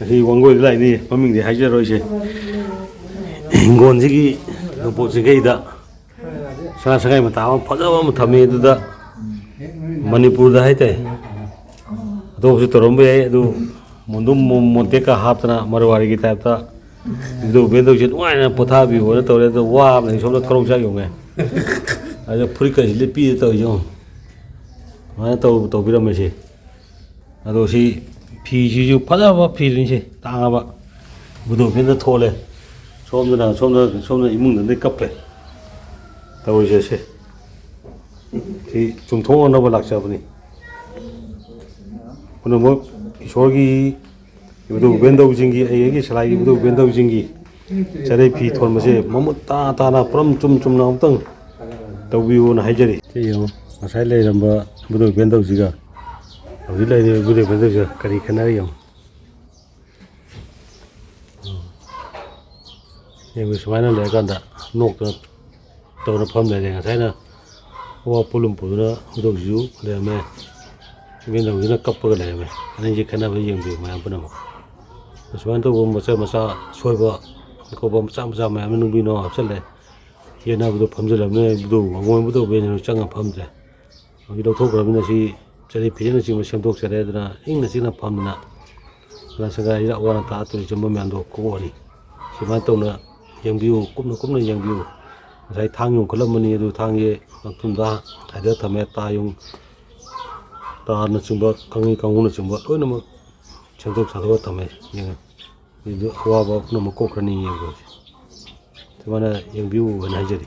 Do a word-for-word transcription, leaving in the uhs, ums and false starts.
ꯉꯁꯤ ꯋꯥꯡꯒꯣꯏꯗ ꯂꯥꯛꯏꯅꯤ, ꯃꯃꯤꯡꯗꯤ ꯍꯥꯏꯖꯔꯣꯏꯁꯦ꯫ ꯍꯤꯡꯒꯣꯜꯁꯤꯒꯤ ꯅꯣꯡꯄꯣꯛ ꯆꯤꯡꯈꯩꯗ ꯁꯅꯥ ꯁꯉꯥꯏ ꯃꯇꯥ ꯑꯃ ꯐꯖꯕ ꯑꯃ ꯊꯝꯃꯤ꯫ ꯑꯗꯨꯗ ꯃꯅꯤꯄꯨꯔꯗ ꯍꯥꯏꯇꯥꯔꯦ, ꯑꯇꯣꯞꯄꯁꯨ ꯇꯧꯔꯝꯕ ꯌꯥꯏ, ꯑꯗꯨ ꯃꯣꯟꯗꯨꯝ ꯃꯣ-, ꯃꯣꯟꯇꯦꯛꯀ ꯍꯥꯞꯇꯅ ꯃꯔꯋꯥꯔꯤꯒꯤ ꯇꯥꯏꯞꯇ ꯏꯕꯨꯙꯧ ꯎꯄꯦꯟꯗꯧꯁꯦ ꯅꯨꯡꯉꯥꯏꯅ ꯄꯣꯊꯥꯕꯤꯌꯣꯅ ꯇꯧꯔꯦ꯫ ꯑꯗꯣ ꯋꯥꯕꯅ ꯑꯩ ꯁꯣꯝꯗ ꯀꯔꯣꯛ ꯆꯥꯛ ꯌꯧꯉꯦ꯫ ꯑꯗ ꯐꯨꯔꯤꯠꯀꯁꯤ ꯂꯤꯠꯄꯤꯗ ꯇꯧꯔꯤꯁꯦ ꯌꯦꯡꯉꯣ꯫ ꯑꯗꯨꯃꯥꯏꯅ ꯇꯧ-, ꯇꯧꯕꯤꯔꯝꯃꯦ ꯁꯤ꯫ ꯑꯗꯣ ꯁꯤ ꯐꯤꯁꯤꯁꯨ ꯐꯖꯕ ꯐꯤꯅꯤꯁꯦ, ꯇꯥꯡꯉꯕ꯫ ꯏꯕꯨꯙꯧ ꯎꯄꯦꯟꯗꯧ ꯊꯣꯛꯂꯦ꯫ ꯁꯣꯝꯗꯅ, ꯁꯣꯝꯗ, ꯁꯣꯝꯗ ꯏꯃꯨꯡꯗꯗꯤ ꯀꯞꯄꯦ꯫ ꯇꯧꯔꯤꯁꯦ ꯁꯦ꯫ ꯁꯤ ꯆꯨꯝꯊꯣꯛꯅꯅꯕ ꯂꯥꯛꯆꯕꯅꯤ꯫ ꯄꯨꯝꯅꯃꯛ ꯏꯁꯣꯔꯒꯤ ꯏꯕꯨꯙꯧ ꯎꯄꯦꯟꯗꯧꯖꯤꯡꯒꯤ, ꯑꯩꯒꯤ ꯁꯂꯥꯏꯒꯤ ꯏꯕꯨꯙꯧ ꯎꯄꯦꯟꯗꯧꯖꯤꯡꯒꯤ ꯆꯔꯩ ꯐꯤ ꯊꯣꯟꯕꯁꯦ ꯃꯃꯨꯠ ꯇꯥ ꯇꯥꯅ ꯄꯨꯔꯝ ꯆꯨꯝ ꯆꯨꯝꯅ ꯑꯃꯨꯛꯇꯪ ꯇꯧꯕꯤꯌꯨꯅ ꯍꯥꯏꯖꯔꯤ꯫ ꯁꯤ ꯌꯦꯡꯉꯨ, ꯉꯁꯥꯏ ꯂꯩꯔꯝꯕ ꯏꯕꯨꯙꯧ ꯎꯄꯦꯟꯗꯧꯁꯤꯒ ꯍꯧꯖꯤꯛ ꯂꯩꯔꯤꯕ ꯏꯕꯨꯙꯧ ꯎꯄꯦꯟꯗꯧꯁꯤꯒ ꯀꯔꯤ ꯈꯦꯠꯅꯔꯤ ꯌꯦꯡꯉꯨ꯫ ꯌꯦꯡꯉꯨ, ꯁꯨꯃꯥꯏꯅ ꯂꯩꯔꯀꯥꯟꯗ ꯅꯣꯛꯇꯅ ꯇꯧꯔ ꯐꯝ ꯂꯩꯔꯦ꯫ ꯉꯁꯥꯏꯅ ꯑꯋꯥ ꯄꯣꯠꯂꯨꯝ ꯄꯨꯗꯨꯅ ꯏꯕꯨꯙꯧꯁꯤꯁꯨ ꯂꯩꯔꯝꯃꯦ, ꯏꯕꯦꯟꯗꯧꯁꯤꯅ ꯀꯞꯄꯒ ꯂꯩꯔꯝꯃꯦ꯫ ꯑꯅꯤꯁꯤ ꯈꯦꯠꯅꯕ ꯌꯦꯡꯕꯤꯌꯨ ꯃꯌꯥꯝ ꯄꯨꯝꯅꯃꯛ꯫ ꯑꯁꯨꯃꯥꯏꯅ ꯇꯧꯕ ꯃꯆꯥ ꯃꯆꯥ ꯁꯣꯏꯕ ꯈꯣꯠꯄ ꯃꯆꯥ ꯃꯆꯥ ꯃꯌꯥꯝ ꯅꯨꯡꯕꯤ ꯅꯨꯡ ꯍꯥꯞꯆꯜꯂꯦ꯫ ꯌꯦꯠꯅꯕꯗꯣ ꯐꯝꯖꯤꯜꯂꯕꯅꯤꯅ ꯏꯕꯨꯙꯧ ꯋꯥꯡꯒꯣꯟ ꯏꯕꯨꯙꯧ ꯏꯕꯦꯟꯁꯤꯡꯗꯣ ꯆꯪꯉ ꯐꯝꯗ꯭ꯔꯦ꯫ ꯍꯧꯖꯤꯛ ꯂꯧꯊꯣꯛꯈ꯭ꯔꯕꯅꯤꯅ ꯁꯤ ꯆꯔꯩ ꯐꯤꯖꯦꯠꯅꯆꯤꯡꯕ ꯁꯦꯝꯗꯣꯛꯆꯔꯦ꯫ ꯑꯗꯨꯅ ꯏꯪꯅ ꯆꯤꯛꯅ ꯐꯝꯗꯅ ꯁꯅꯥ ꯁꯪꯒꯥꯏꯁꯤꯗ ꯑꯋꯥ ꯑꯅꯥ ꯇꯥꯔ ꯇꯨꯔꯤ ꯆꯨꯝꯕ ꯃꯌꯥꯝꯗꯣ ꯀꯣꯛꯑꯅꯤ꯫ ꯁꯨꯃꯥꯏꯅ ꯇꯧꯅ ꯌꯦꯡꯕꯤꯌꯨ, ꯀꯨꯞꯅ ꯀꯨꯞꯅ ꯌꯦꯡꯕꯤꯌꯨ꯫ ꯉꯁꯥꯏ ꯊꯥꯡ ꯌꯣꯟꯈꯠꯂꯝꯕꯅꯤ, ꯑꯗꯨ ꯊꯥꯡꯁꯦ ꯃꯇꯨꯡꯗ ꯍꯥꯏꯗꯔ ꯊꯝꯃꯦ꯫ ꯇꯥ ꯌꯣꯡ-, ꯇꯥꯅꯆꯤꯡꯕ, ꯀꯥꯡꯉꯤ ꯀꯥꯡꯍꯨꯅꯆꯤꯡꯕ ꯂꯣꯏꯅꯃꯛ ꯁꯦꯝꯗꯣꯛ ꯁꯥꯗꯣꯛꯑ ꯊꯝꯃꯦ꯫ ꯌꯦꯡꯉꯦ, ꯑꯗꯨ ꯑꯋꯥꯕ ꯄꯨꯝꯅꯃꯛ ꯀꯣꯛꯈ꯭ꯔꯅꯤ ꯌꯦꯡꯕꯁꯦ꯫ ꯁꯨꯃꯥꯏꯅ ꯌꯦꯡꯕꯤꯌꯨ ꯍꯥꯏꯅ ꯍꯥꯏꯖꯔꯤ꯫